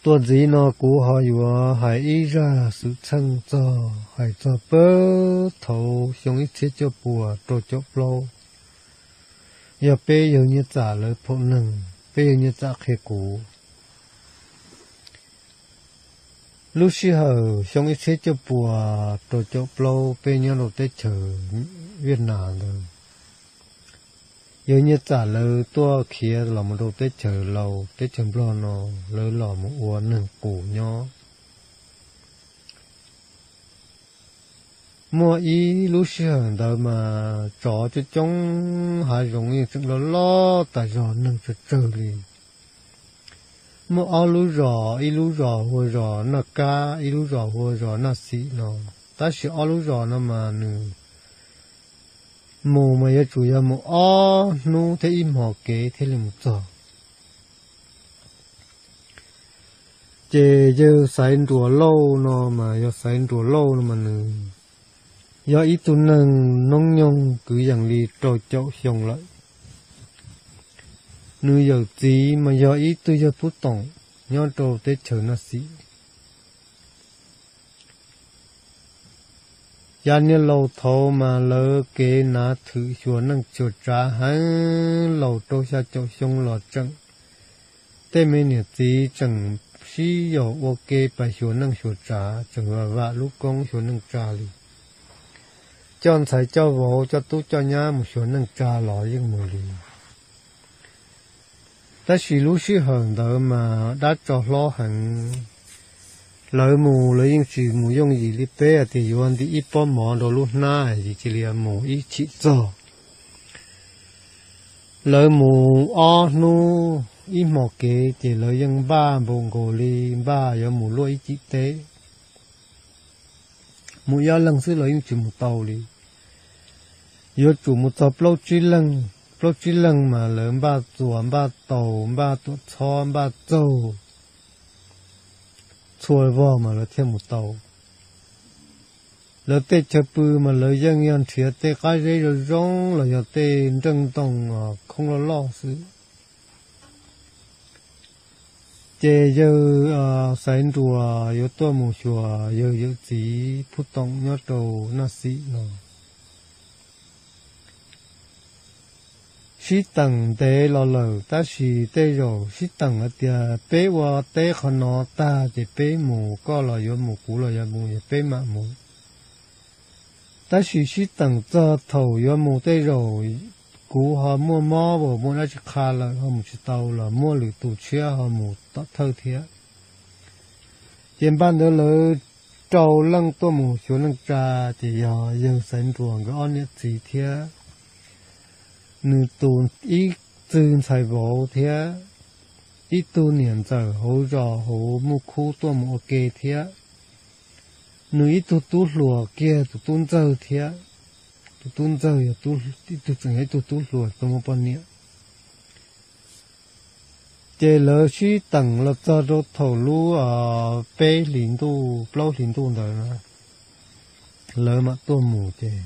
Tuaj ntxiv no kuv ho yuav hais ib zaj xwm txheej txog, hais txog peb thaum xyoo ib txhiab cuaj puas rau caum plaub, yog peb yawg Nyiaj Txam lawv phaum neeg, peb yawg Nyiaj Txam qhia kuv. Lub sij hawm xyoo ib txhiab cuaj puas rau caum plaub peb nyob rau teb chaws Viaj Nam ntawd, yawg Nyiaj Txam lawv tuaj khiav los mus rau teb chaws Laus, teb chaws Nplog no, lawv los mus ua neeg qus nyob. Muaj ib lub sij hawm ntawd mas tsov coob coob, hav zoov yeej tseem loj loj tas zog, neeg tsawg tsawg li. Muaj ob lub zos, ib lub zos hu ua zos Naj Kab, ib lub zos hu ua zos Naj Xim no. Tab sis ob lub zos no mas nws mus mas yuav tsum yog mus ob hnub thiab ib hmos kev thiaj li mus txog. Ces yawg Xaiv Nruas Lauj no mas, yawg Xaiv Nruas Lauj no mas nws yog ib tug neeg noob nyoog kwv yees li rau caum xyoo lawm. Nws yawm txiv mas yog ib tug yawg Pub Toom nyob rau teb chaws Naj Xim. Yav niaj laus thaud mas lawv kev nav thwm xyuas neej xyuas tsav heev, laus rau xya caum xyoo los tseem, tej me niam txiv tseem sib yaum ua ke pais xyuas neej xyuas tsav, tseem vam vam lub koob xyuas neej tsa li. Coj ntxhais coj vauv coj tub coj nyab mus xyuas neej tsa los yeej mus li. Tab sis lub sij hawm ntawd mas dab tsov hlob heev, lawv mus lawv yeej tsis mus yooj yim li peb hais tias yuav ntim ib pob mov rau lub hnab es cia li mus ib chim txog. Lawv mus ob hnub ib hmos kev ces lawv yeej npaj npaum nkaus li npaj yuav mus luaj ib cim teb. Mus ib ob leeg xwb los yeej tsis mus tau li. Yuav tsum mus txog plaub tsib leeg, plaub tsib leeg mas lawv npaj txuas npaj taus npaj tuam txhob npaj txaug txhua vog mas lawv thiaj mus tau. Lawv tej chaw pw mas lawv yeej yog nrhiav tej qab zeb zoo zoo los yog tej nreej ntoo khoob loj loj xwb. Ces yawg Xaiv Nruas yuav tuaj mus xyuas yawg yawm txiv Phub Toom nyob rau Naj Xim no. Sib teem ntev los lawm tab sis tej zaum sib teem hais tias peb ua teb qhov no tag ces peb mus, koj los yuav mus kuv los yuav mus es peb mam mus. Tab sis sib teem txog thaum yuav mus tej zaum kuv ho muaj mob uas muaj dab tsi qha lawm ho mus tsis tau los muaj lwm tus tshiab ho mus tom thawj thiab. Ces npaj ntawd lawv rau leej tuaj mus xyuas neej tsa, ces yog yawg Xaiv Nruas nkawd ob niam txiv thiab nws tus ib txwg ntxhais vauv thiab ib tug niam ntxawm hauv zos hauv Muj Khub tuaj mus ua ke thiab nws ib tug tub hluas kiag tus tub ntxawg thiab. Tus tub ntxawg yog ib tug tseem yog ib tug tub hluas tau muaj poj niam. Ces lawv sib teem los txog rau thaum lub peb hlis ntuj plaub hlis ntuj ntawd na, lawv mam tuaj mus ces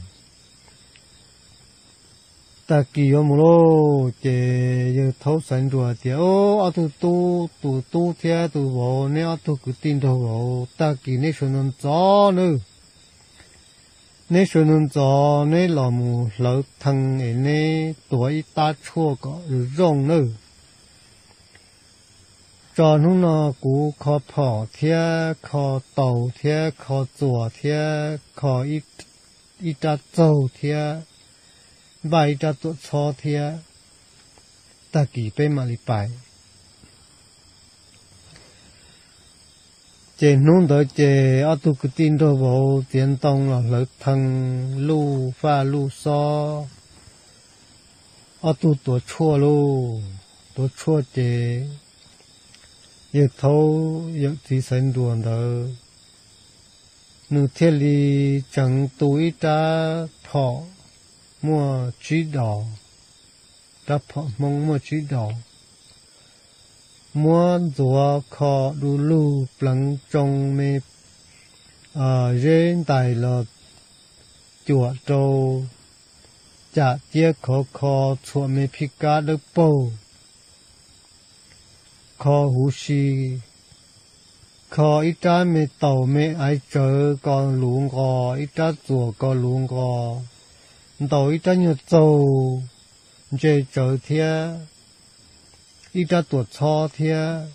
tag kis yuav mus lauj, ces yawg Thaub Xaiv Nruas tias, Ob tug tub, tus tub thiab tus vauv, neb ob tug kwv tij nraug vauv, tag kis neb sawv ntxov ntxov nawb. Neb sawv ntxov ntxov, neb los mus hlawv thee es neb tuav ib tab tshuaj kom zoo nawb. Tso hnub no kuv kho phom thiab kho taus thiab kho txuas thiab kho ib rab txaug thiab npaj ib rab tuam txhob thiab, tag kis peb mam li pais. Ces hnub ntawd ces ob tug kwv tij nraug vauv txiav ntoo los hlawv thee, luj faj luj xob, ob tug tuav tshuaj lauj. Tuav tshuaj ces yawg Thaub yawm txiv Xaiv Nruas ntawd, nws thiaj li tseev tu ib rab phom muaj tsib dos, rab phom Hmoob muaj tsib dos, muab ntxuav kho du lug pleev tsoo me zeb ntais los cuam rau, cam ciab khov kho txhuam me phij kab dawb paug, kho huv si, kho ib rab me taus me aiv tsawv ko luv nqos, ib rab txuas ko luv nqos, ntaus ib rab nyuag txaug ntse tsawv thiab, ib rab tuam txhob thiab,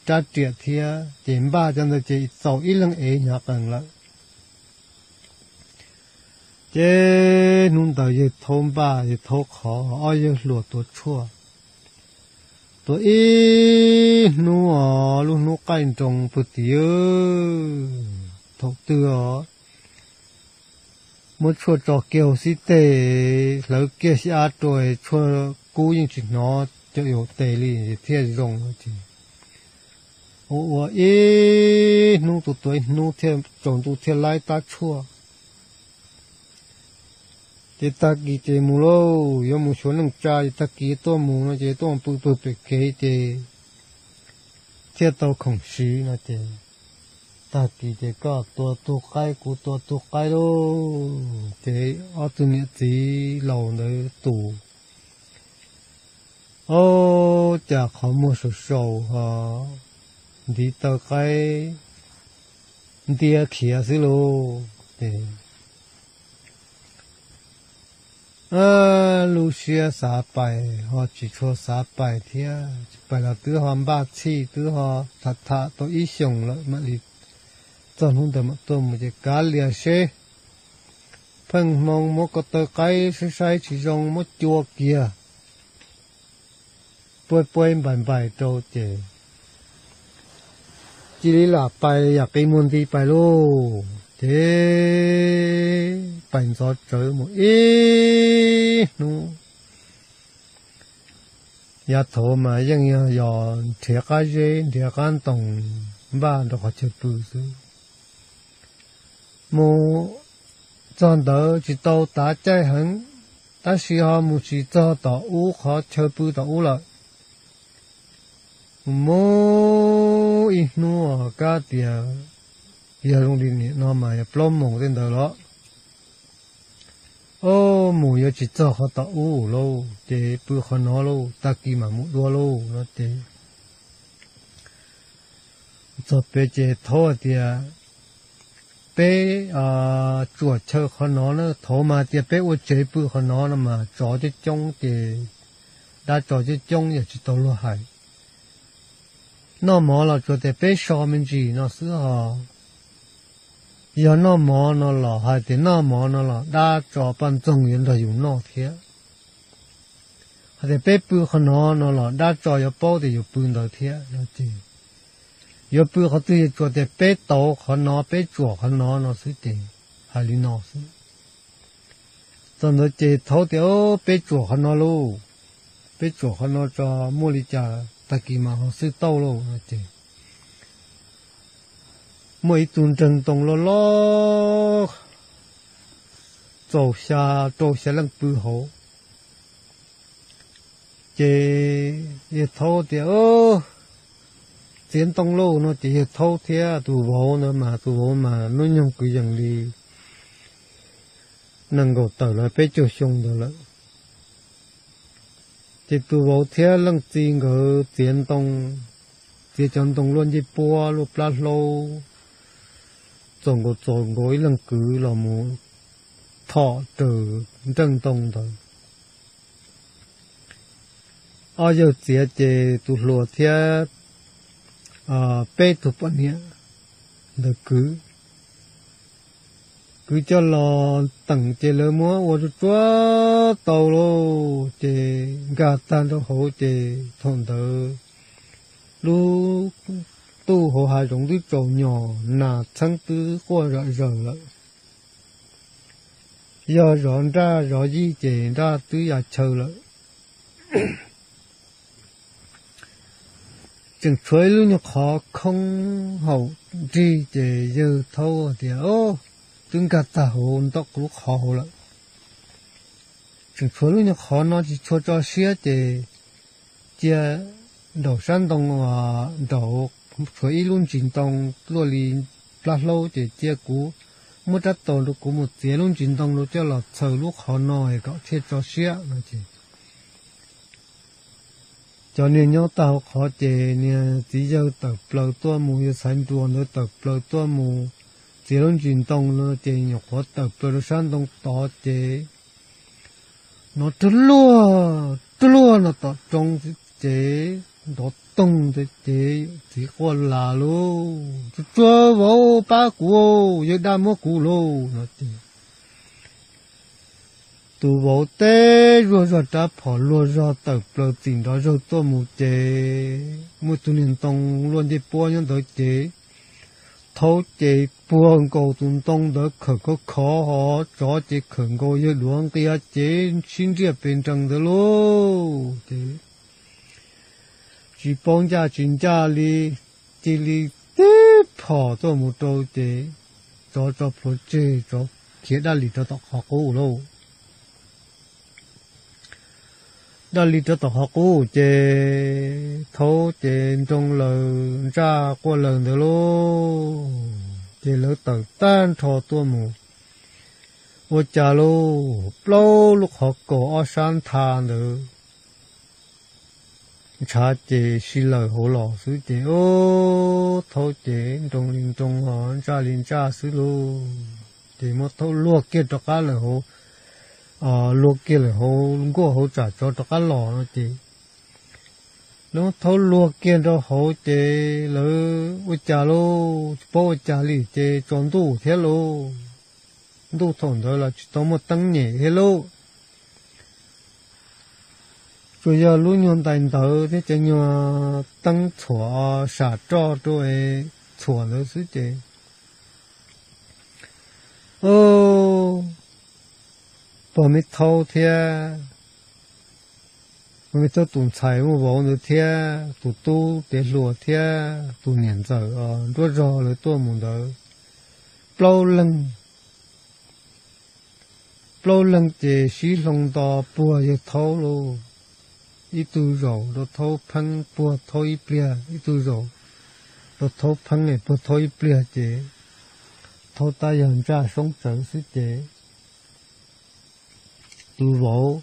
rab riam thiab, ces npaj cov ntawd ces txaus ib leeg ev hnyav qees lawm. Ces hnub ntawd yawg Thaub npaj, yawg Thaub qhov, ob yawg hluas tuav tshuaj, tuav ib hnub os, lub hnub qaij nroos pw tim, thaum twg os, muab tshuaj tso kiag hauv xib teg, hlawv kiag xya av rau, tshuaj kub yeej tsis hnov cov hauv tes li, thiaj zoo no ces ua ua ib hnub tus tuav ib hnub thiaj tsaus ntuj thiaj laib tab tshuaj. Ces tag kis ces mus lauj, yuav mus xyuas neej tsa, ces tag kis tuaj mus no ces tuaj pw pw pem kev ces thiaj tau khoom siv no ces, tag kis ces koj tua tug qaib kuv tua tug qaib lauj, ces ob tug niam txiv laus ntawd tus, o, cas qhov muag sau sau ho ntiv taw qaib ntiab khiav xwb lauj. Ces lub siab xav pais ho tsis tshua xav pais thiab, tsis pais los twb ho npaj txhij, twb ho tham tham tau ib xyoos lawm mam li txog hnub ntawd mam tuaj mus ces kav liam seb, pheej hmoo muab ko taw qaib saib saib tsis zoo muab cua kiag, puab puab npais npais rau ces cia li lam pais yam qi muag nti pais lauj. Ces pais ntxov tsawv mus ib hnub, yav thaud mas yeej yog nrhiav qab zeb nrhiav qab ntoo npaj rau qhov chaw pw xwb. Mus txog ntawd tsis tau tav caij heev, tab sis ho mus tsis txog tom ub qhov chaw pw tom ub lawm. Mus ib hnub kab tias yog zoo li nim no mas yog plaub moos tej ntawd los, o, mus yuav tsis txog qhov tom ub lauj, ces pw qhov no lauj, tag kis mam mus dua lauj no ces txog pem ces thaub hais tias peb tsuam chaw qhov no na, thaud mas tias peb ua tsev pw qhov no no mas tsov coob coob ces dab tsov coob coob yog tsis tau luag hais. Noj mov los tsuas tias peb so me ntsis no xwb ho, yog noj mov no los hais tias noj mov no los dab tsov poj ntxoog yuav nrog yus noj thiab. Hais tias peb pw qhov no no los dab tsov yuav paub tias yus pw ntawd thiab no ces yuav pw qhov twg yuav tsuas tias peb tauv qhov no peb tsuam qhov no no xwb ces hais li no xwb. Txog ntawd ces thaub tias peb tsuam qhov no lauj, peb tsuam qhov no tso, muaj li cas tag kis mas ho xwb tau lauj no ces muaj ib tug nreeg ntoo loj loj txaus xya rau xya leej pw hauv. Ces yawg thaub tias txiav ntoo lauj no ces yawg thaub thiab tus vauv ntawd mas tus vauv mas hnub nyoog kwv yees li nees nkaum tawm los peb caug xyoo ntawd lawm. Ces tus vauv thiab leej txiv nkawd txiav ntoo, txiav cov ntoo luaj ncej puab luaj plab hlaub, txaus nkaus txaus nkaus ib leeg kwv los mus thom raws nreej ntoo ntawd. Ob yawg txiav ces tus hluas thiab peb tug poj niam ntawd kwv, kwv coj los teem ces lawv muab ua tsuag tsuag tau lauj, ces nkag tag nrho hauv ces thaum ntawd lub ntuj hauv hav zoov twb tsaus nyos, nas txheeb twb quaj zom zaws lawm. Yog zov nraj zov yij ces nraj twb ya chaw lawm. Tseem tshuav ib lub nyuag qhov khoob hauv nrig ces yawg thaub tias, Twb nkag tag hauv nto lub qhov hauv lawm. Tseem tshuav lub nyuag qhov no tsis tshua tso siab ces cia nraum sab ntoo, nraum tshuav ib lub ntsis ntoo luaj li plab hlaub ces cia kuv muab rab taus rau kuv mus txiav lub ntsis ntoo rau coj los txhaws lub qhov no kom thiaj tso siab no ces cov niag nyob tag hauv qhov ces niag txiv yawg tawm plaws tuaj mus, yawg Xaiv Nruas ntawd tawm plaws tuaj mus txiav lub ntsis ntoo no ces nyuam qhuav tawm plaws rau sab ntoo tod ces hnov rag luag rag luag no tom roob ces nrov toog ntawd ces txiv quaj las lauj, Tsuag tsuag vauv, pab kuv, yawg dab muab kuv lauj no ces tus vauv teb zuag zog rab phom luag zog tawm plaws txim nrov zog tuaj mus ces muaj tus niag ntoo luaj ncej puab nyob ntawd ces thaub ces puag nkaus tus ntoo ntawd khawm khov khov, ho tsov ces khawm nkaus yawg duav nqia ces sib nriaj pes nrees ntawd lauj ces tsis paub ncaj tsis ncaj li, cia li tib phom tuaj mus rau ces tsov tso plhuav tseg, tsov khiav dab li rau tom qhov qub lauj. Dab li rau tom qhov qub ces thaub ces nroo lawm ntsaj quaj lawm ntawd lauj. Ces lawv tawm tag nrho tuaj mus, ua cas lauj, plaub lub qhov kaus ob sab ntha ntawd ntshav ces si lawm hauv los xwb ces, o, thaub ces nroo li nroo ho ntsaj li ntsaj xwb lauj. Ces muab thaub luag kiag rov qab lawm hauv, luag kiag lawm hauv nkuaj hauv tsam tsov rov qab los no ces lawv muab thaub luag kiag rau hauv ces lawv ua cas lauj, tsis paub ua cas li ces tsaus ntuj thiab lauj. Ntuj thaum ntawd los tsis tau muaj teeb nyem thiab lauj, tsuas yog lub nyuag ntais ntawd thiab cov nyuag teeb txhuam sam roj rau es txhuam ntawd xwb ces, o, pog me thaub thiab, pog me thaub tus ntxhais muaj vauv ntawd thiab tus tub dev hluas thiab tus niam ntxawm nruab zog lawv tuaj mus ntawd plaub leeg. Plaub leeg ces sib hloov nto puag yawg thaub lauj. Ib tug zaum rau thaub pheeb puag thaub ib pliag, ib tug zaum rau thaub pheeb es puag thaub ib pliag ces thaub tab yog ntsaj soob tsawv xwb ces tus vauv,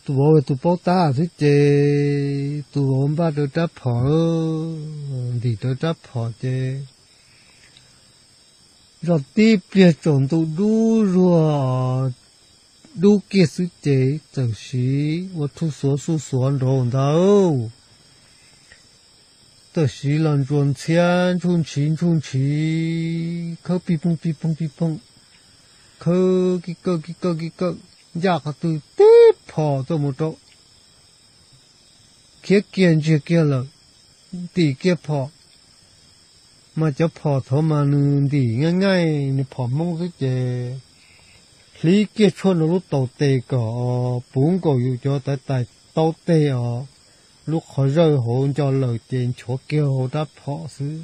tus vauv tus paub tab xwb ces tus vauv npaj rawv rab phom, ntim rawv rab phom ces zoj tib pliag tsaus ntuj dub zuag dub kiag xwb ces txawm siv ua thuj xuav xuj xuav nraud ntawd, txawm siv los ntsuas ntxhiab ntsuj ntshiv ntsuj ntshiv khawb pij pooj pij pooj pij pooj, khawb kib kawj kib kawj kib kawj, ncaj qhov twg tib phom tuaj mus rau, khiav kiag ntsiag kiag lawm, ntim kiag phom. Mas cov phom thaud mas nws ntim nyaij nyaij, nws phom Hmoob xwb ces hliv kiag tshuaj nrog lub taus tes kom puv nkaus yus cov tawv tais taub teg os, lub qhov zawj hauv nco lawm ces nchuav kiag hauv rab phom xwb.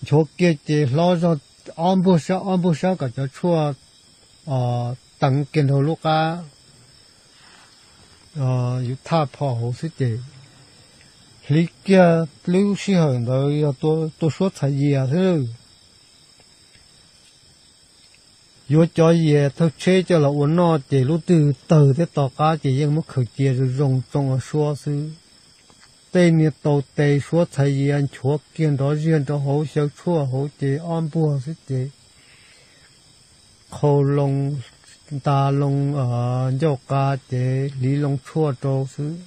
Nchuav kiag ces hlob zog ob npuag sab ob npuag sab kom cov tshuaj teev kiag nraug lub qab yus thaj phom hauv xwb ces hliv kiag lub sij hawm ntawd yog tua suab txhais yias xwb. Yuav cov yias thawj tsheb coj los ua noj ces lub twg tawg thiab to qab ces yeej muab khaws cia zoo zoo tsoo ua suab xwb. Tej niag taus tes suab txhais yias nchuav kiag nrov ziag nrov hauv xyaw tshuaj hauv ces ob npuag xwb ces qhau loo, nta loo ncauj qa ces hliv loo tshuaj rau xwb.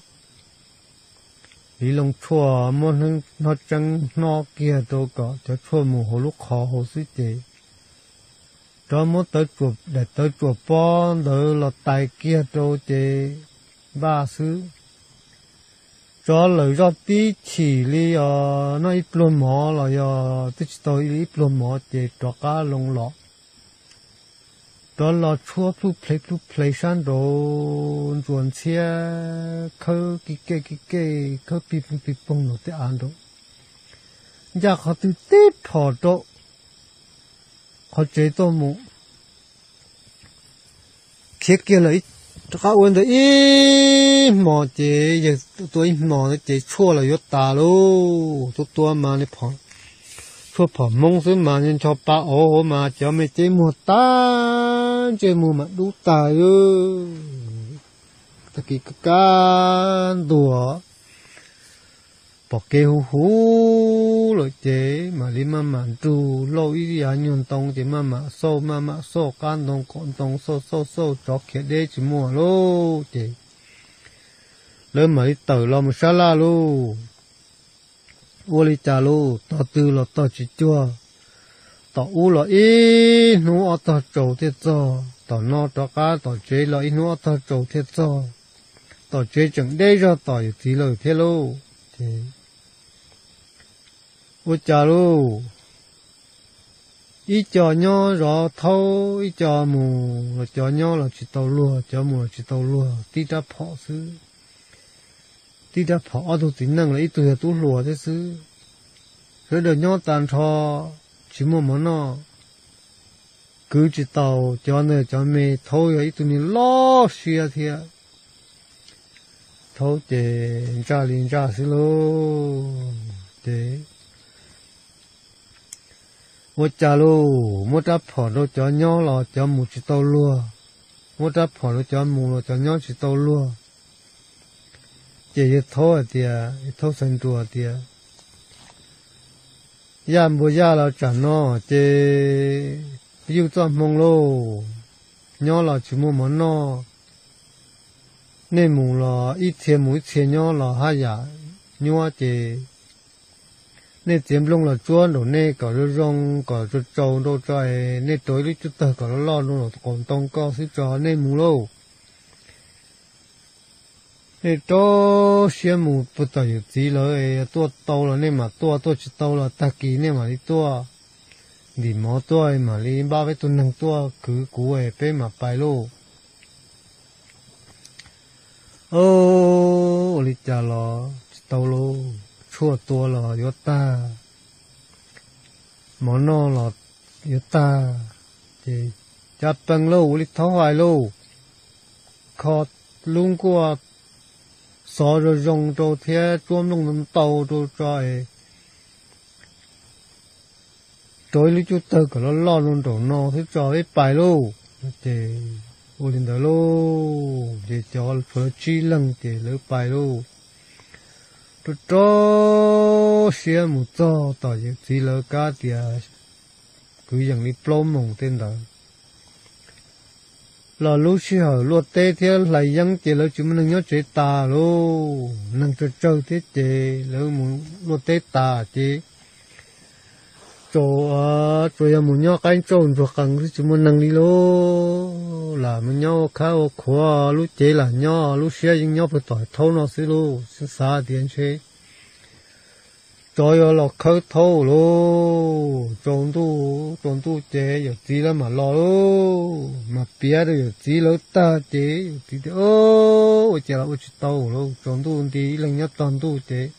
Hliv loo tshuaj muab hnab tseeb hnob kiag rau kom cov tshuaj mus hauv lub qhov hauv xwb ces rov muab daim tawv tsuas pob ntawd los tais kiag rau ces npaj xwb. Tsov lawm zoj tib chim li os, noj ib pluag mov los yog twb tsis tau ib pluag mov ces rov qab loo los. Rov los tshuab plhuj ple plhuj ple sab nraud ntsuas ntxhiab khawb ki kej ki kej khawb pig poog pig poog los tej av nraud. Ncaj qhov twg tib phom rau qhov tsev tuaj mus khiav kiag lawm. Rov qab ua ntawd ib hmos ces yawg tua ib hmos ces tshuaj los yuav tas lauj. Tua tua mas tshuaj phom Hmoob xwb mas ncho pa auv hauv mas cov me cev muag tag, ntsej muag mas dub tag. tag kis kaj kaj ntug pom kev huv huv lawm ces mam li maj mam nrug lauj ib yav nyuag ntoo ces maj mam xauj, maj mam xauj qab ntoo qaum ntoo, xauj xauj xauj tsov khiav deb tsis muaj lauj ces lawv mam li tawm los mus sab laj lauj. Ua li cas lauj, tog twg los tog tsis cuag, tom ub los ib hnub ob tog tsaus thiaj txog, tom no rov qab tom tsev los ib hnub ob tog tsaus thiaj txog, tom tsev tseem deb zog tom yawm txiv lawm thiab lauj. Ces ua cas lauj, ib co nyob zov thaub, ib co mus los cov nyob los tsis tau luag, cov mus los tsis tau luag, tib rab phom xwb. Tib rab phom ob tug txiv neej los ib tug yog tub hluas thiab xwb. Sawv daws nyob tag nrho tsis muaj mov noj, kwv tsis tau, cov ntawd cov me, thaub yog ib tug niag loj siab thiab. Thaub ces ntsaj li ntsaj xwb lauj. Ces ua cas lauj, muab rab phom rau cov nyob los cov mus tsis tau luag, muab rab phom rau cov mus los cov nyob tsis tau luag. Ces yawg thaub hais tias, yawg thaub xeev nruas tias, yaj npua yaj los tsam no ces yuj txoj hmoo lauj, nyob los tsis muaj mov noj, nej mus los ib txhia mus ib txhia nyob los haj yam nyuaj ces nej txiav nplooj los tsuab nraum nej kom zoo zoo kom tsaus tsaus nrau tso es nej rauv ib lub cub tawg kom loj loj rau qaum ntoo ko xwb tso nej mus lauj. Nej rau siab mus puag tom yawm txiv lawv, tuaj tau los nej mam tuaj, tuaj tsis tau los tag kis nej mam li tuaj ntim mov tuaj mam li npaj peb tug neeg tuaj kwv kuv peb mam pais lauj. Ua li cas los tsis tau lauj, tshuaj tua los yuav tag, mov noj los yuav tag, ces cas pees lauj, ua li thaub hais lauj, kho lub nkuaj xov zoo zoo rau thiab tsuab nplooj ntau ntau rau tso es rauv ib lub cub tawg kom loj loj rau nraum no xwb tso peb pais lauj. Ces ua li ntawd lauj, ces cov tshuav lawv tsib leeg ces lawv pais lauj. Rau rau siab mus txog tom yawm txiv lawv kab tias kwv yees li plaub moos tej ntawd los lub sij hawm luaj teb thiab hlais yeeb ces lawv tsis muaj neeg nyob tsev tas lauj, neeg tsawg tsawg thiab ces lawv mus luaj teb tas ces tsuas yog mus nyob qaib ntsauj ntsuag qees xwb tsis muaj neeg li lauj. Lam mus nyob ua khab ua khuav lub cev lam nyob, lub siab yeej nyob puag tom thaub no xwb lauj, xav tias ntshe tsov yuav los khawb thaub lauj. Tsaus ntuj, tsaus ntuj ces yawm txiv lawv mam los lauj, mas piav rau yawm txiv lawv tag ces yawm txiv tias, ua cas los ua tsis tau lauj, tsaus ntuj nti ib leeg nyob tog ntuj ces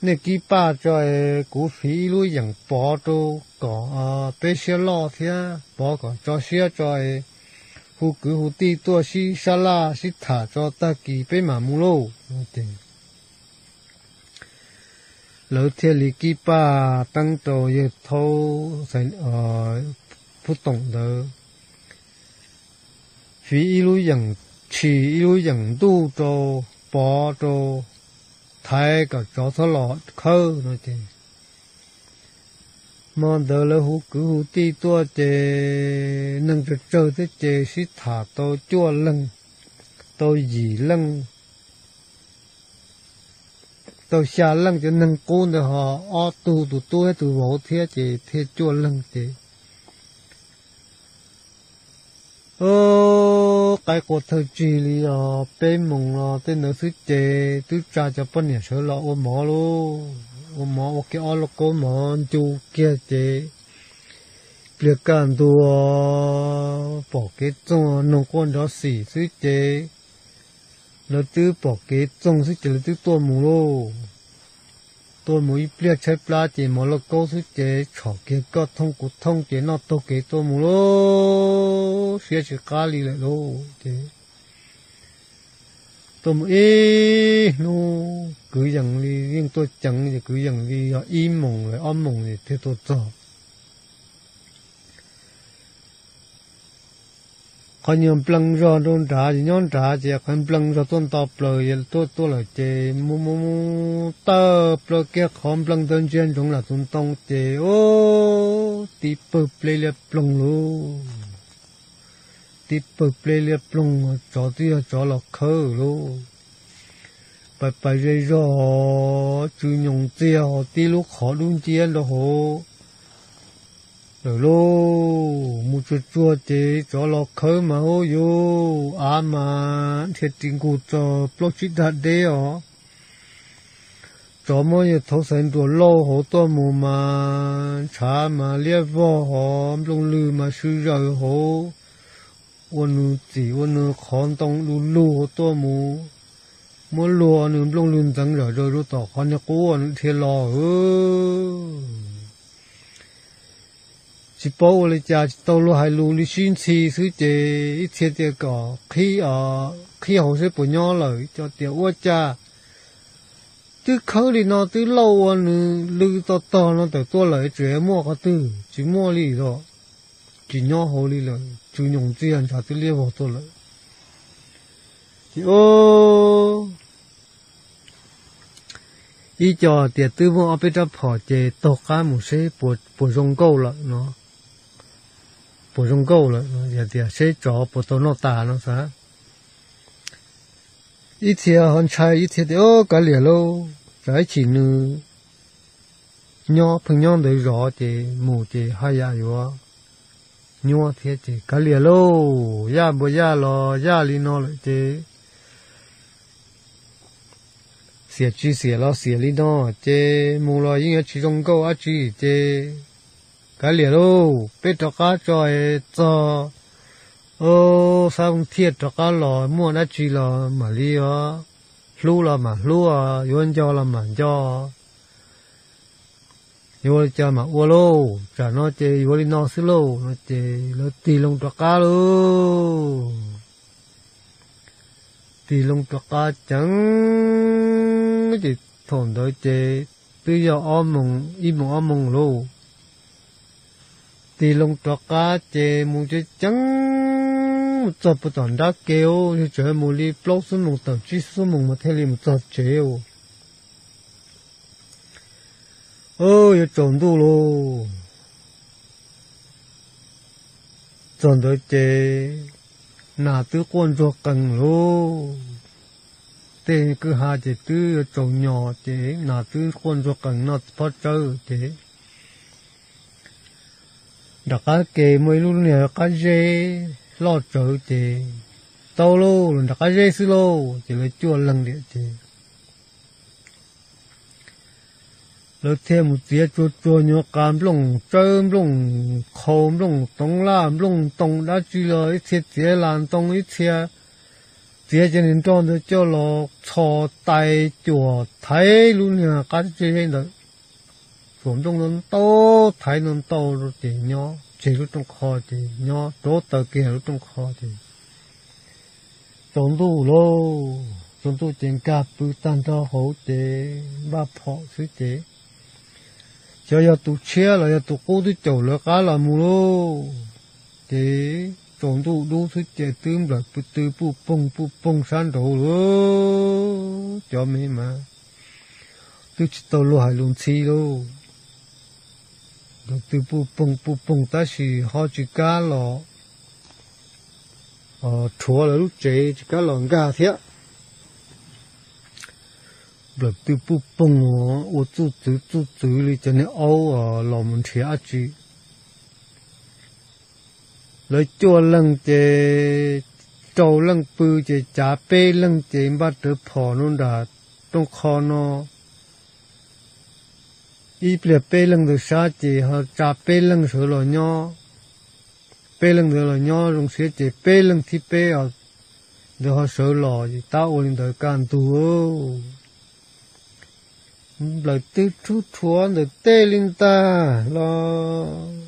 nej kib paj tso es kuv fiv ib lub yeem pov rau kom peb siab loj thiab pov kom tso siab tso es hu kwv hu tij tuaj sib sab laj sib tham tso tag kis peb mam mus lauj. Lawv thiaj li kib paj teeb rau yawg thaub Phub Toom ntawd, fiv ib lub yeem tshis ib lub yeem ntuj rau pov rau thaiv kom tsov txhob los khawb no ces hmo ntawd lawv hu kwv hu tij tuaj ces neeg tsawg tsawg thiab ces sib tham tau cuaj leeg, tau yim leej, tau xya leej, cov neeg qub ntawd ho ob tug tus tub thiab tus vauv thiab ces thiaj cuaj leeg ces qaib qua thawj tsig li os peb moos los tej ntawd xwb ces twb tsa cov poj niam sawv los ua mov lauj, ua mov ua kiag ob lauj kaub mov ncu kiag ces pliag kaj ntug pom kev txoog noog quaj nrov xim xwb ces lawv twb pom kev txoog xwb ces lawv twb tuaj mus lauj. Tuaj mus ib pliag tshaib plab ces mov lauj kaub xwb ces tshom kiag koj thooj kuv thooj ces noj taug kev tuaj mus lauj, siab tsis qab li lawm lauj ces tuaj mus ib hnub kwv yees li yeej tuaj ceev ces kwv yees li yog ib moos lawm ob moos es thiaj tuaj txog. qhov nyuag nplees zog rau nrad ces nyob nrad ces qhov nplees zog tuaj nto plaws tuaj tuaj lawm ces mus mus mus tawm plaws kiag qhov nplees ntawd ntsia ntsoov lam tus ntoo ces ub, tib pawg ple liab ploog lauj, tib pawg ple liab ploog, tsov twb yog tsov los khawb lauj. Pais pais ze zog, tsw nyoos txiag ho tib lub qhov dub nciab nrau hauv lawm lauj. Mus tsuag tsuag ces tsov los khawb mas ub yuv, av mas dhia ris nkus txog plaub tsib dag deb os. Tsov muab yawg thauv xaiv nruas lauj hauv tuaj mus mas ntshav mas liab vog hov, nplooj lwg mas sw zaws hauv, ua nws txim ua nws qhov ntoo du lug hauv tuaj mus, muab luag nws nplooj lwg ntxeev zom zaws rau tom qhov niag qub nws dhia los. Tsis paub ua li cas, tsis tau luag hais lus li, sib ntxhi xwb ces ib txhia tias kom qhib, qhib hauv seb puas nyob lawm, cov tias ua cas twb khawb li no twb lauj ua nws lwg tog tog no tawm tuaj lawm, tseem muaj qhov twg, tsis muaj li os, tsis nyob hauv li lawm, tsw nyoos txiag ntshav twb liab vog tuaj lawm. Ces ib co tias twb muaj ob peb rab phom ces taug qab mus seb puas zoo nkauj lawm no, puas zoo nkauj lawm no, yog tias seb tsov puas tau noj tas no xav. Ib txhia ho ntshai, ib txhia tias kav liam lauj, tsam ib chim nws nyob pheej nyob ntawd zov ces mus ces haj yam yuav nyuaj thiab ces kav liam lauj, yaj npua yaj los yaj li no lawm ces xiam tsis xiam los xiam li no ces mus los yeej yuav tsis zoo nkauj dab tsi ces kav liam lauj, peb rov qab tso es txog xab vooj thiaj rov qab los muaj dab tsi los mam li os, hlub los mam hlub, yuav nco los mam nco, yuav ua li cas mam ua lauj, tsam no ces yuav li no xwb lauj no ces lawv tig loo rov qab lauj. Tig loo rov qab ceev ces thaum ntawd ces twb yog ob moos, ib moos ob moos lauj. Tig loo rov qab ces mus ceev ceev mus txog puag tom nrab ke, yog tseem mus li plaub xuab moos tawm tsib xuab moos mas thiaj li mus txog tsev. Yuav tsaus ntuj lauj. Txog ntawd ces nas twb quaj ntsuag qees lauj. Tej kwj ha ces twb yuav tsaus nyos ces nas twb quaj ntsuag qees noj pob tsawb ces nram qab ke muaj ib lub niag qab zeb loj tsawv ces tau lauj, los nram qab zeb xwb lauj ces lawv cuaj leeg tiam ces lawv thiaj mus txiav tsuag tsuag nyuag qas nplooj tsawb nplooj qhau nplooj toov laj nplooj ntoo dab tsi los ib txhia txiav las ntoo ib txhia txiav cov niag nroj ntawd coj los txhos tais cuam thaiv lub niag qab zeb ntawd. Cuam nplooj ntau ntau thaiv ntau ntau rau ces nyob tseg lub rooj qho ces nyob rau taws kiag lub rooj qho ces tsaus ntuj lauj, tsaus ntuj ces nkag pw tag nrho hauv ces npaj phom xwb ces xyov yog tus tshiab los yog tus qub twb caum lawv qab los mus lauj. Ces tsaus ntuj dub xwb ces twb nplawm pw tw puj poog puj poog sab nraud lauj, cov me mas twb tsis tau luag hais lus ntxhi lauj. Nplawm tw puj poog puj poog tab sis ho tsis kam los rhuav lawv lub tsev, tsis kam los nkag thiab. Nplawm tw puj poog ua txuj txwv txuj txwv li cov niag aub los mus nrhiav dab tsi. Lawv cuaj leeg ces rau leej pw ces cav peb leeg ces npaj rawv phom rau nram rooj qho no. Ib pliag peb leeg ntawd sab ces ho tsa peb leeg sawv los nyob. Peb leeg ntawd los nyob zoo siab ces peb leeg thib peb ntawd ho sawv los ces tab ua li ntawd kaj ntug. Nplawm twb rhuav rhuav ntawm tej li ntag los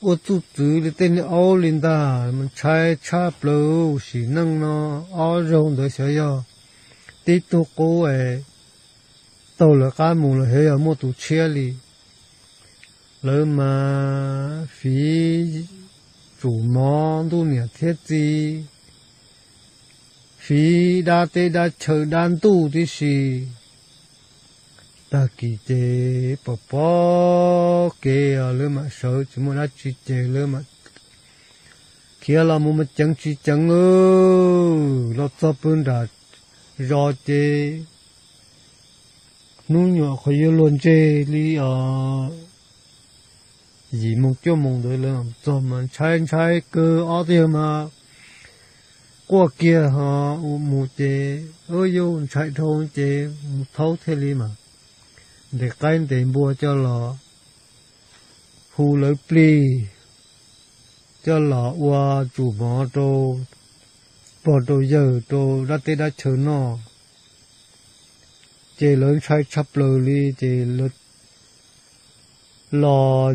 ua txuj txwv li tej niag aub li ntag, ntshai tshaj plaws. Sim neej no ob zaug ntawd xyov yog tib tug qub es taug lawv qab mus los xyov yog muaj tus tshiab li. Lawv mas fiv tsum mov ntuj niam thiab txiv, fiv dab teb dab chaw dab ntuj tib si. Tag kis ces pom pom kev lawv mam sawv tsis muaj dab tsi ces lawv mam khiav los mus mas ceev tsis ceev los txog pw nram zos ces hnub nyuam qhuav yuav luag ntseg li os, yim moos cuaj moos ntawd lawv txog mas ntshai ntshai kawg, ob tug yawg mas quaj kiag ho ua mus ces, ua yus ntshai dhau ces mus thaub thiaj li mas ntes qaib ntes npua coj los hu lawv plig, coj los ua tsum mov rau pog rau yawg rau dab teb dab chaw noj. Ces lawv ntshai tshaj plaws li ces lawv los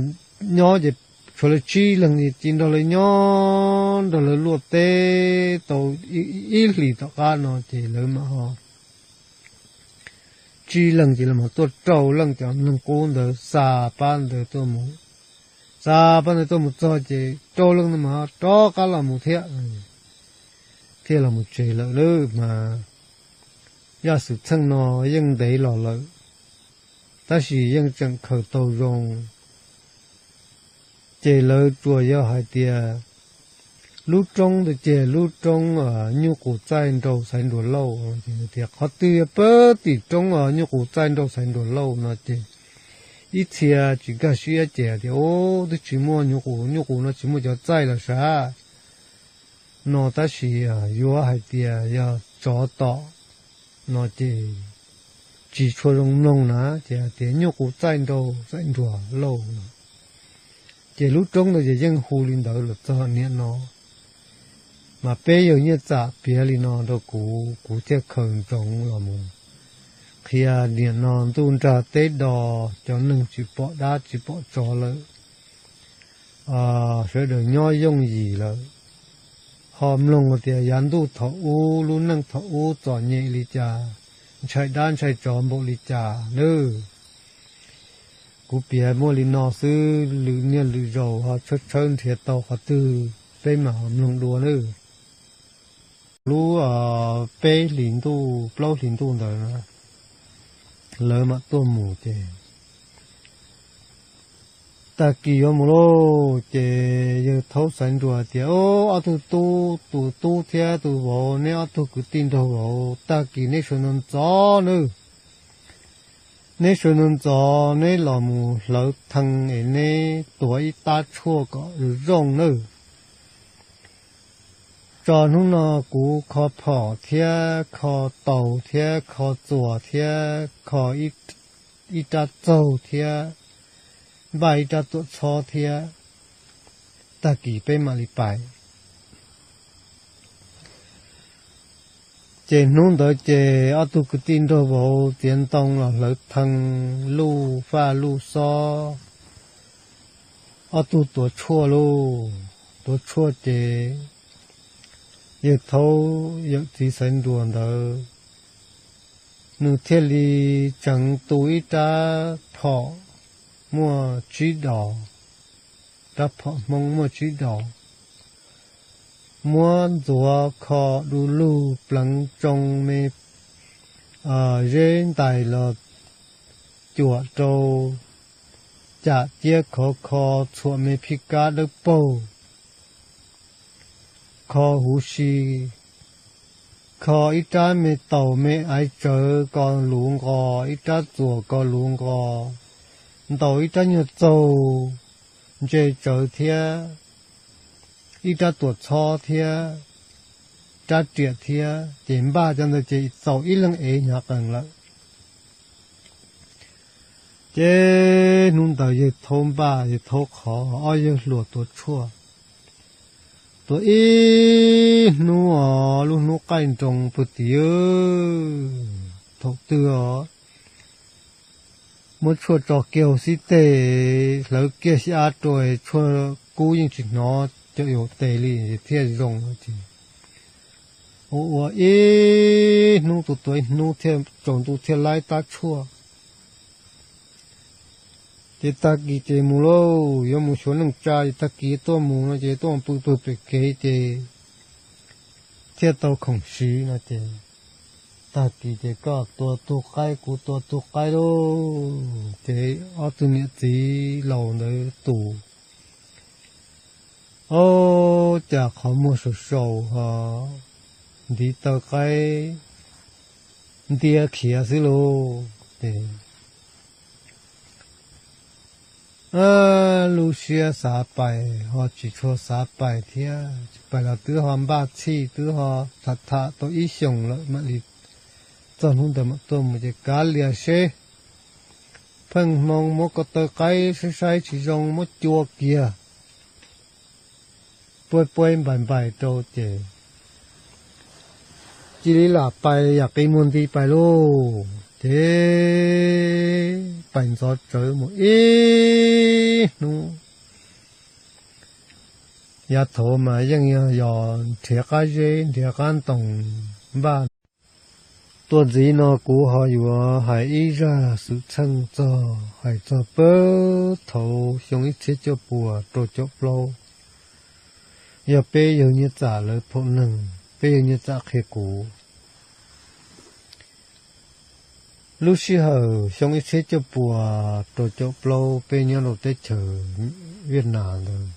nyob ces tshuav lawv tsib leeg ces cia nrog lawv nyob nrog lawv luaj teb tau ib hlis tom qab no ces lawv mam ho tsib leeg ces lawv mam tuaj rau leej cov neeg qub ntawd xa pab ntawd tuaj mus, xa pab ntawd tuaj mus txog ces rau leej ntawd mas rov qab los mus thiab, thiaj los mus tsev lawm lawm mas. Yaj xwm txheej no yeej ntev los lawm, tab sis yeej tseem khaws tau zoo. Ces lawv tsuas yog hais tias lub roob ntawd ces lub roob nyuj qus txaij nraug xaiv nruas lauj, tias qhov twg yog pab tim roob nyuj qus txaij nraug xaiv nruas lauj no ces ib txhia tsis nkag siab ces tias, Ub, twb tsis muaj nyuj qus, nyuj qus no tsis muaj cov txaij los sav no, tab sis yuav hais tias yog tsov tom no ces tsis tshua zoo mloog na, ces tias nyuj qus txaij nraug xaiv nruas lauj no. Ces lub roob ntawd ces yeej hu li ntawd los txog niam no. Mas peb yawg Nyiaj Txam piav li no rau kuv, kuv thiaj khaws ntsoov los mus qhia niam no ntuj nrag teb do, cov neeg tsis pom dab tsis pom tsov lawm, sawv daws nyob yooj yim lawm. Ho mloog tias yav ntuj thaum ub, lub neej thaum ub txom nyem li cas, ntshai dab ntshai tsov npaum li cas nawb. Kuv piav muaj li no xwb, lwm niaj lwm zaus ho tshawb tshawb nrhiav tau qhov twg peb mam ho mloog dua nawb. Lub peb hlis ntuj plaub hlis ntuj ntawd na, lawv mam tuaj mus ces tag kis yuav mus lauj, ces yawg Thaub Xaiv Nruas tias, Ob tug tub, tus tub thiab tus vauv, neb ob tug kwv tij nraug vauv, tag kis neb sawv ntxov ntxov nawb. Neb sawv ntxov ntxov, neb los mus hlawv thee es neb tuav ib tab tshuaj kom zoo nawb. Tso hnub no kuv kho phom thiab kho taus thiab kho txuas thiab kho ib rab txaug thiab npaj ib rab tuam txhob thiab, tag kis peb mam li pais. Ces hnub ntawd ces ob tug kwv tij nraug vauv txiav ntoo los hlawv thee, luj faj luj xob, ob tug tuav tshuaj lauj. Tuav tshuaj ces yawg Thaub yawm txiv Xaiv Nruas ntawd, nws thiaj li tseev tu ib rab phom muaj tsib dos, rab phom Hmoob muaj tsib dos, muab ntxuav kho du lug pleev tsoo me zeb ntais los cuam rau, cam ciab khov kho txhuam me phij kab dawb paug, kho huv si, kho ib rab me taus me aiv tsawv ko luv nqos, ib rab txuas ko luv nqos, ntaus ib rab nyuag txaug ntse tsawv thiab, ib rab tuam txhob thiab, rab riam thiab, ces npaj cov ntawd ces txaus ib leeg ev hnyav qees lawm. Ces hnub ntawd yawg Thaub npaj, yawg Thaub qhov, ob yawg hluas tuav tshuaj. Tuav ib hnub os, lub hnub qaij nroos puag tim, thaum twg os, muab tshuaj tso kiag hauv xib teg, hlawv kiag xya rua, tshuaj kub yeej tsis hnov cov yaus tes li thiaj zoo ces ua ua ib hnub, tus tuav ib hnub thiaj tsaus ntuj thiaj laib tab tshuaj. Ces tag kis ces mus lauj, yuav mus xyuas neej tsa, ces tag kis tuaj mus no ces tuaj pw pw pem kev ces thiaj tau khoom siv no ces tag kis ces koj tua tug qaib kuv tua tug qaib lauj. Ces ob tug niam txiv laus ntawd tus, ob, cas qhov muag sau sau ho ntiv taw qaib ntiab khiav xwb lauj. Ces lub siab xav pais ho tsis tshua xav pais thiab, tsis pais los twb ho npaj txhij twb ho tham tham tau ib xyoos lawm mam li txog hnub ntawd mam tuaj mus ces kav liam seb, pheej hmoo muab ko taw qaib saib saib tsis zoo muab cua kiag, puab puab npais npais rau ces cia li lam pais yam qi muag nti pais lauj. Ces pais ntxov tsawv mus ib hnub, yav thaud mas yeej yog nrhiav qab zeb nrhiav qab ntoo npaj. Tuaj ntxiv no kuv ho yuav hais ib zaj xwm txheej txog, hais txog peb thaum xyoo ib txhiab cuaj puas rau caum plaub, yog peb yawg Nyiaj Txam lawv phaum neeg, peb yawg Nyiaj Txam qhia kuv. Lub sij hawm xyoo ib txhiab cuaj puas rau caum plaub peb nyob rau teb chaws Viaj Nam ntawd,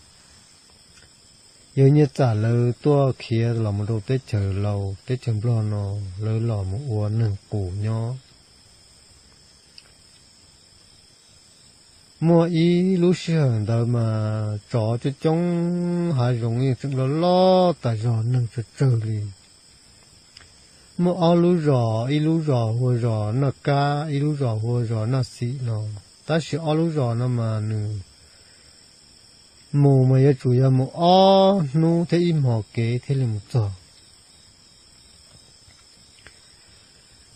yawg Nyiaj Txam lawv tuaj khiav los mus rau teb chaws Laus teb chaws Nplog no, lawv los mus ua neeg qus nyob. Muaj ib lub sij hawm ntawd mas tsov coob coob, hav zoov yeej tseem loj loj tas zog, neeg tsawg tsawg li. Muaj ob lub zos, ib lub zos hu ua zos Naj Kab, ib lub zos hu ua zos Naj Xim no. Tab sis ob lub zos no mas nws mus mas yuav tsum yog mus ob hnub thiab ib hmos kev thiaj li mus txog.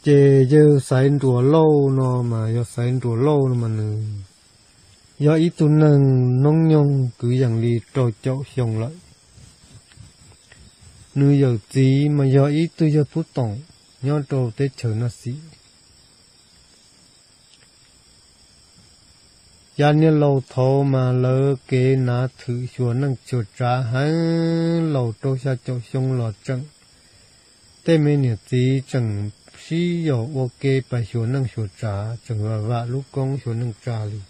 Ces yawg Xaiv Nruas Lauj no mas, yawg Xaiv Nruas Lauj no mas nws yog ib tug neeg hnub nyoog kwv yees li rau caum xyoo lawm. Nws yawm txiv mas yog ib tug yawg Phub Toom nyob rau teb chaws Naj Xim. Yav niaj laus thaud mas lawv kev hnav thwm xyuas neej xyuas tsav heev, laus rau xya caum xyoo los tseem, tej me niam txiv tseem sib yaum ua ke pais xyuas neej xyuas tsav, tseem vam vam lub koob xyuas neej tsa li.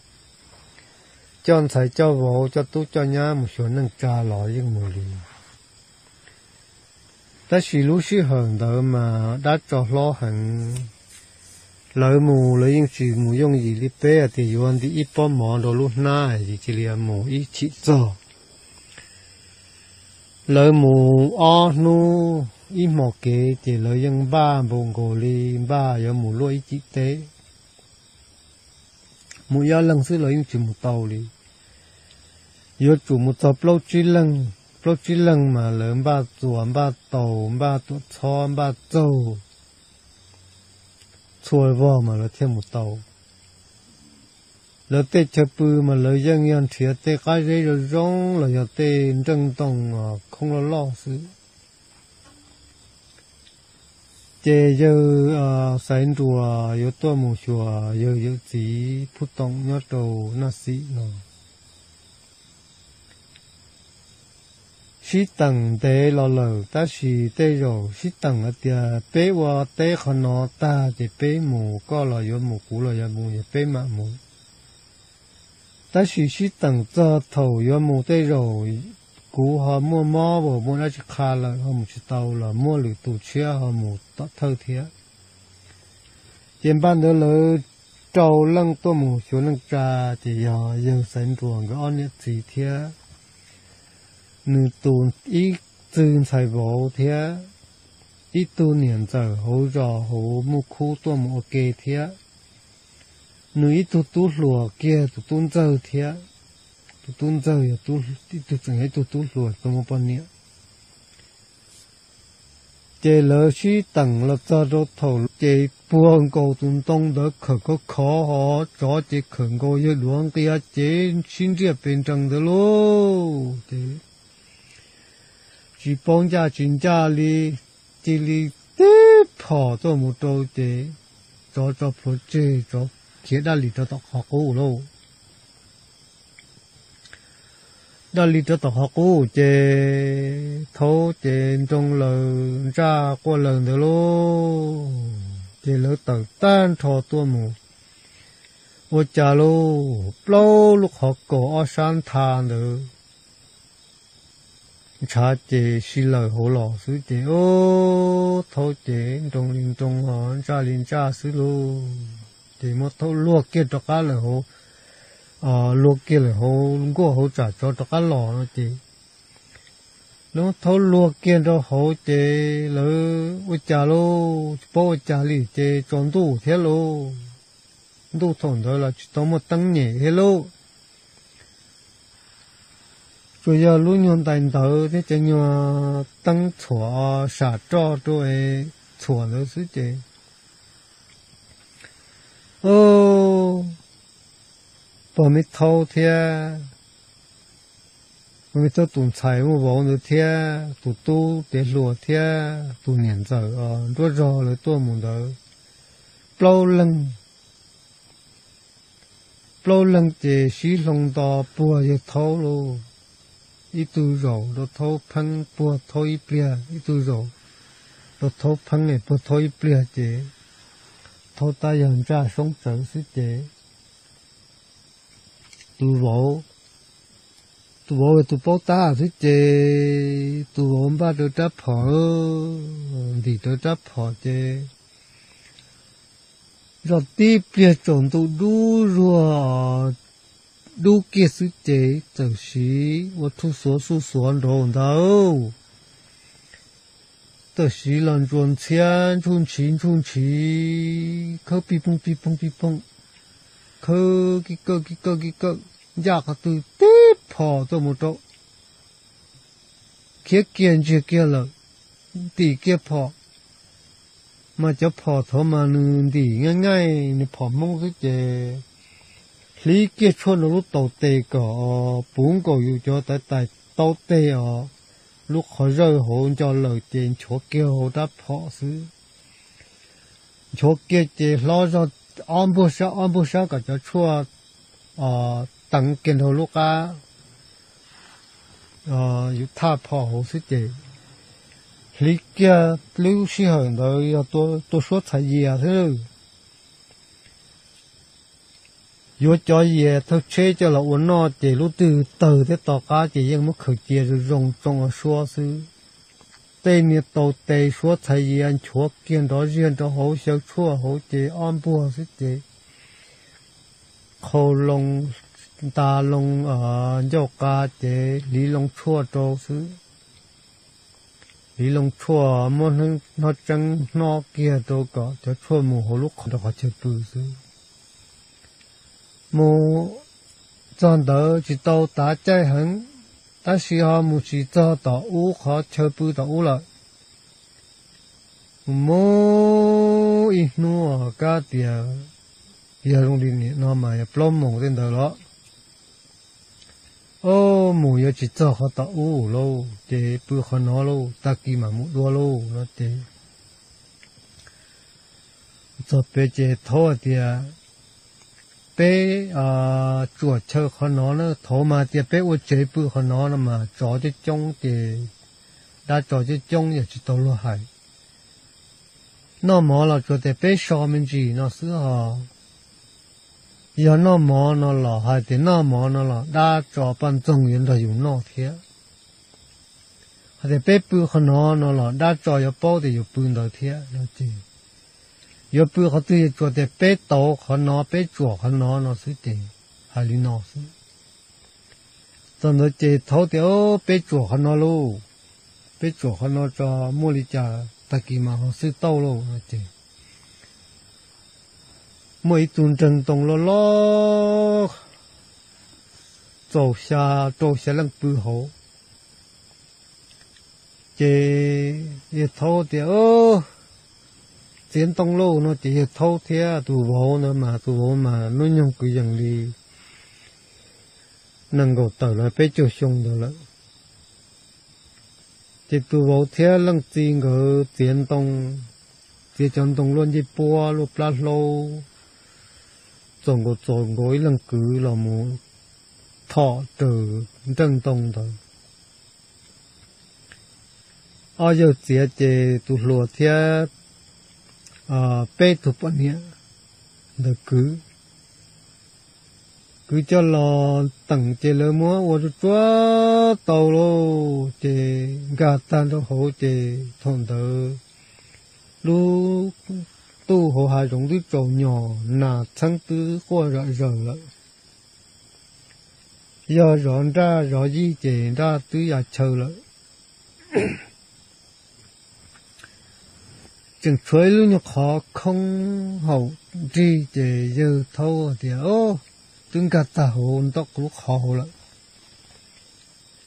Coj ntxhais coj vauv coj tub coj nyab mus xyuas neej tsa los yeej mus li. Tab sis lub sij hawm ntawd mas dab tsov hlob heev, lawv mus lawv yeej tsis mus yooj yim li peb hais tias yuav ntim ib pob mov rau lub hnab es cia li mus ib chim txog. Lawv mus ob hnub ib hmos kev ces lawv yeej npaj npaum nkaus li npaj yuav mus luaj ib cim teb. Mus ib ob leeg xwb los yeej tsis mus tau li. Yuav tsum mus txog plaub tsib leeg, plaub tsib leeg mas lawv npaj txuas npaj taus npaj tuam txhob npaj txaug txhua vog mas lawv thiaj mus tau. Lawv tej chaw pw mas lawv yeej yog nrhiav tej qab zeb zoo zoo los yog tej nreej ntoo khoob loj loj xwb. Ces yawg Xaiv Nruas yuav tuaj mus xyuas yawg yawm txiv Phub Toom nyob rau Naj Xim no. Sib teem ntev los lawm tab sis tej zaum sib teem hais tias peb ua teb qhov no tag ces peb mus, koj los yuav mus kuv los yuav mus, yog peb mam mus. Tab sis sib teem txog thaum yuav mus tej zaum kuv ho muaj mob uas muaj dab tsi qha lawm ho mus tsis tau los muaj lwm tus tshiab ho mus tom thawj thiab. Ces npaj ntawd lawv rau leej tuaj mus xyuas neej tsa, ces yog yawg Xaiv Nruas nkawd ob niam txiv thiab nws tus ib txwg ntxhais vauv thiab ib tug niam ntxawm hauv zos hauv Muj Khub tuaj mus ua ke thiab nws ib tug tub hluas kiag tus tub ntxawg thiab. Tus tub ntxawg yog ib tug tseem yog ib tug tub hluas tsis tau muaj poj niam. Ces lawv sib teem los txog rau thaum ces puag nkaus tus ntoo ntawd khawm khov khov ho tsov ces khawm nkaus yawg duav nqia ces sib nriaj pes nrees ntawd lauj. Ces tsis paub ncaj tsis ncaj li, cia li tib phom tuaj mus rau ces tsov tso plhuav tseg, tsov khiav dab li rau tom qhov qub lauj. daj li rov tom qhov qub ces Thaub ces nroo laws ntsaj quaj laws ntawd lauj. Ces lawv tawm tag nrho tuaj mus ua cas lauj, plaub lub qhov kaus ob sab ntha ntawd ntshav ces si lawm hauv los xwb ces Thaub ces nroo li nroo os ntsaj li ntsaj xwb lauj. Ces muab Thaub luag kiag rov qab lawm hauv, luag kiag lawm hauv nkuaj hauv tsam tsov rov qab los no ces lawv muab Thaub luag kiag rau hauv ces lawv ua cas lauj, tsis paub ua cas li ces tsaus ntuj thiab lauj. Ntuj thaum ntawd los tsis tau muaj teeb nyem thiab lauj, tsuas yog lub nyuag ntais ntawd thiab cov nyuag teeb txhuam sam roj rau es txhuam ntawd xwb ces pog me Thaub thiab pog me Thaub tus ntxhais muaj vauv ntawd thiab tus tub Tev Hluas thiab tus niam ntxawm nruab zog lawv tuaj mus ntawd plaub leeg. Plaub leeg ces sib hloov nto puag yawg Thaub lauj. Ib tug zaum rau Thaub pheeb puag Thaub ib pliag, ib tug zaum rau Thaub pheeb puag Thaub ib pliag ces Thaub tab yog ntsaj soob tsawv xwb ces tus vauv, tus vauv yog tus paub tab xwb ces tus vauv npaj rau rab phom, ntim rau rab phom ces zoj tib pliag tsaus ntuj dub zuag dub kiag xwb ces txawm siv ua thuj xuav xuj xuav nraud ntawd. Txawm siv los ntsuas ntxhiab ntsuj ntshiv ntsuj ntshiv khawb pij pooj pij pooj pij pooj, khawb kib kawj kib kawj kib kawj, ncaj qhov twg tib phom tuaj mus rau, khiav kiag ntsiag kiag lawm, ntim kiag phom. Mas cov phom thaud mas nws ntim nyaij nyaij nws phom Hmoob xwb ces hliv kiag tshuaj rau lub tau tes kom puv nkaus yus cov tawv tais tau tes os, lub qhov zawj hauv nco lawm ces nchuav kiag hauv rab phom xwb. Nchuav kiag ces hlob zog ob npuag sab ob npuag sab kom cov tshuaj teev kiag nraug lub qab yus thaj phom hauv xwb ces hliv kiag lub sij hawm ntawd yog tua suab txhais yias xwb. Yuav cov yias thawj tsheb coj los ua noj ces lub twg tawg thiab to qab ces yeej muab khaws cia zoo zoo tsoo ua suab xwb. Tej niag tau tes suab txhais yias nchuav kiag nrov ziag nrov hauv xyaw tshuaj hauv ces ob npuag xwb ces qhau loo nta loo ncauj qa ces hliv loo tshuaj rau xwb. Hliv loo tshuaj muab hnab tseeb hnob kiag rau kom cov tshuaj mus hauv lub qhov rau qhov chaw pw xwb. Mus txog ntawd tsis tau tav caij heev, tab sis ho mus tsis txog tom ub qhov chaw pw tom ub lawm. Mus ib hnub kab tias yog zoo li nim no mas yog plaub moos tej ntawd los, o, mus yuav tsis txog qhov tom ub lauj, ces pw qhov no lauj, tag kis mam mus dua lauj no ces txog pem ces Thaub hais tias, peb tsuam chaw qhov no na, thaud mas tias peb ua tsev pw qhov no no mas tsov coob coob ces, dab tsov coob coob yog tsis tau luag hais. Noj mov los tsuas tias peb so me ntsis no xwb hos, yog noj mov no los hais tias noj mov no los dab tsov poj ntxoog yuav nrog yus noj thiab. Hais tias peb pw qhov no no los dab tsov yuav paub tias yus pw ntawd thiab no ces yuav pw qhov twg yuav tsuas tias peb tauv qhov no peb tsuam qhov no no xwb ces hais li no xwb. Txog ntawd ces Thaub tias, peb tsuam qhov no lauj, peb tsuam qhov no tso, muaj li cas tag kis mas ho xwb tauj lauj no ces muaj ib tug nreeg ntoo loj loj txaus xya rau xya leej pw hauv. Ces yawg Thaub tias, txiav ntoo lauj no ces yawg Thaub thiab tus vauv ntawd mas tus vauv mas hnub nyoog kwv yees li nees nkaum tawm los peb caug xyoo ntawd lawm. Ces tus vauv thiab leej txiv nkawd txiav ntoo, txiav cov ntoo luaj ncej puab luaj plab hlaub, txaus nkaus txaus nkaus ib leeg kwv los mus thom raws nreej ntoo ntawd. Ob yawg txiav ces tus hluas thiab peb tug poj niam ntawd kwv, kwv coj los teem ces lawv muab ua tsuag tsuag tau lauj, ces nkag tag nrho hauv ces thaum ntawd lub ntuj hauv hav zoov twb tsaus nyos, nas txheeb twb quaj zom zaws lawm, yog zov nraj zov yij ces nraj twb ya chaw lawm. Tseem tshuav ib lub nyuag qhov khoob hauv nrig ces yawg thaub tias, Twb nkag tag hauv ntawm lub qhov hauv lawm,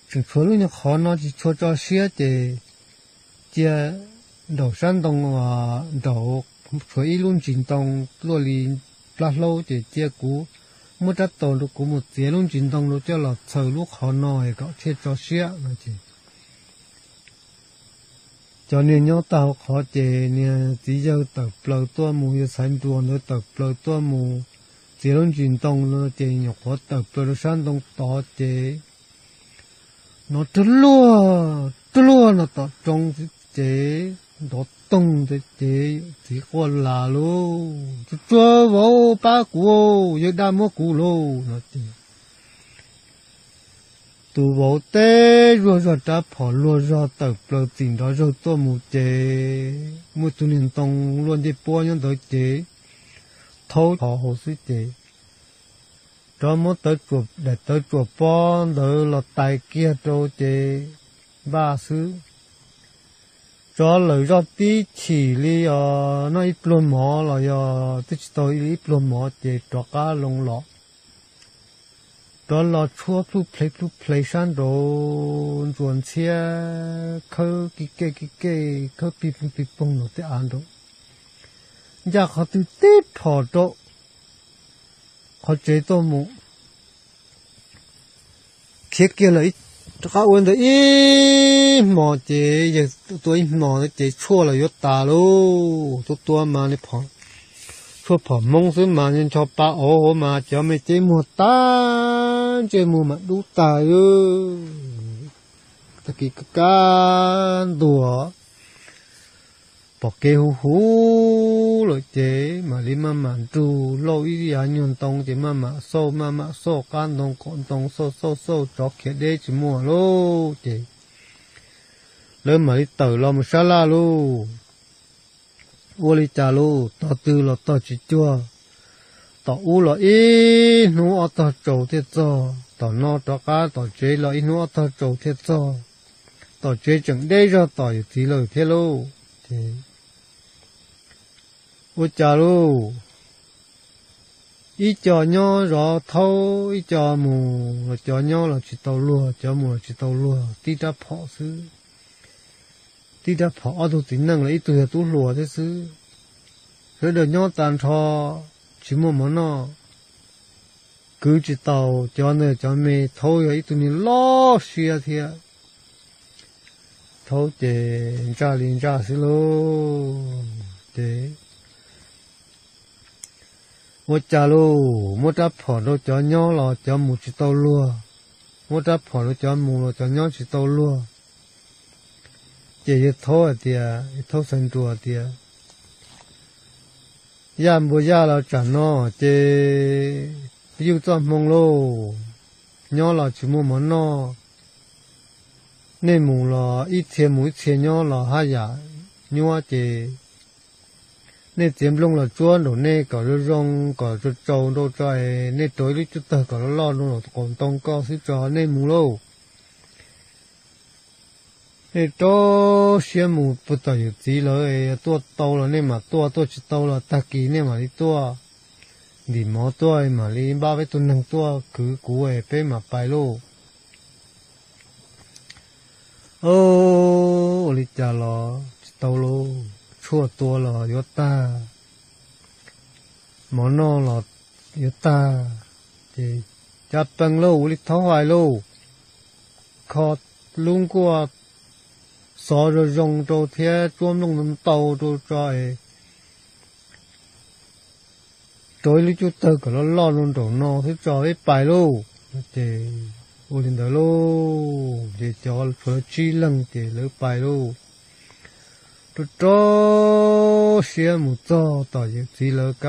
tseem tshuav lub nyuag qhov no tsis tshua tso siab ces cia nraum sab ntoo, nraum tshuav ib lub ntsis ntoo luaj li plab hlaub ces cia kuv muab rab taus rau kuv mus txiav lub ntsis ntoo rau coj los txhaws lub qhov no kom thiaj tso siab no ces cov niag nyob tag hauv qhov ces niag txiv yawg tawm plaws tuaj mus, yawg xaiv nruas ntawd tawm plaws tuaj mus txiav lub ntsis ntoo no ces nyuam qhuav tawm plaws rau sab ntoo tod ces hnov rag luag rag luag no tom roob xwb ces nrov toog ntawd ces txiv quaj las lauj, Tsuag tsuag vauv, pab kuv, yawg dab muab kuv lauj no ces tus vauv teb zuag zog rab phom luag zog tawm plaws txim nrov zaug tuaj mus ces muaj tus niag ntoo luaj ncej puab nyob ntawd ces thaub hov hauv xwb ces rov muab daim tawv tsuam pob ntawd los tais kiag rau ces npaj xwb. Tsov lawm zoj tib chim li os, noj ib pluag mov los yog twb tsis tau ib pluag mov ces rov qab loo los, rov los tshuab plhuj plhe plhuj plhe sab nraud, ntxuas ntxhiab khawb ki kej ki kej khawb pig poog pig poog nraum tej av nraud, ncaj qhov twg tib phom rau qhov tsev tuaj mus khiav kiag lawm. Rov qab ua ntawd ib hmos ces yawg tua ib hmos ces tshuaj los yuav tas lauj. Tuaj tua mas tshuaj phom Hmoob xwb mas ncho pa auv hauv mas cov me cev muag tag ntsej muag mas dub tag, tag kis kaj ntuag pom kev huv huv lawm ces mam li maj mam nrug lauj ib yav nyuag ntoo ces maj mam xauj maj mam xauj qab ntoo qaum ntoo xauj xauj xauj tsov khiav deb tsis muaj lauj ces lawv mam li tawm los mus sab laj lauj. Ua li cas lauj, tog twg los tog tsis cuag, tom ub los ib hnub ob tog tsaus thiaj txog, tom no rov qab tom tsev los ib hnub ob tog tsaus thiaj txog, tom tsev tseem deb zog tom yawm txiv lawm thiab lauj. Ces ua cas lauj, ib co nyob zov thaub, ib co mus los cov nyob los tsis tau luag, cov mus los tsis tau luag, tib rab phom xwb. Tib rab phom ob tug txiv neej los ib tug yog tub hluas thiab xwb. Sawv daws nyob tag nrho tsis muaj mov noj, kwv tsis tau, cov ntawd cov me, thaub yog ib tug niag loj siab thiab. Thaub ces ntsaj li ntsaj xwb lauj. Ces ua cas lauj, muab rab phom rau cov nyob los cov mus tsis tau luag, muab rab phom rau cov mus los cov nyob tsis tau luag. Ces yawg thaub hais tias, yawg thaub xeev nruas tias, yaj npua yaj los tsam no ces yuj txoj hmoo lauj, nyob los tsis muaj mov noj. Nej mus los ib txhia mus ib txhia nyob los haj yam nyuaj ces nej txiav nplooj los tsuab nraum nej kom zoo zoo kom tsau tsau rau tso es nej rauv ib lub cuj tawg kom loj loj rau nraum qaum ntoo ko xwb tso nej mus lauj. Nej rau siab mus puag tom yawm txiv lawv, tuaj tau los nej mam tuaj, tuaj tsis tau los tag kis nej mam li tuaj ntim mov tuaj mam li npaj peb tug neeg tuaj kwv kuv es peb mam pais lauj. Ua li cas los tsis tau lauj, tshuaj tua los yuav tag, mov noj los yuav tag, ces cas pees lauj, ua li thaub hais lauj, kho lub nkuaj xov zoo zoo rau thiab tsuab nplooj ntau rau tso es rauv ib lub cuj tawg kom loj loj rau nraum no xwb tso peb pais lauj. Ces ua li ntawd lauj, ces cov tshuav lawv tsib leeg ces lawv pais lauj, rau rau siab mus txog tom yawm txiv lawv ka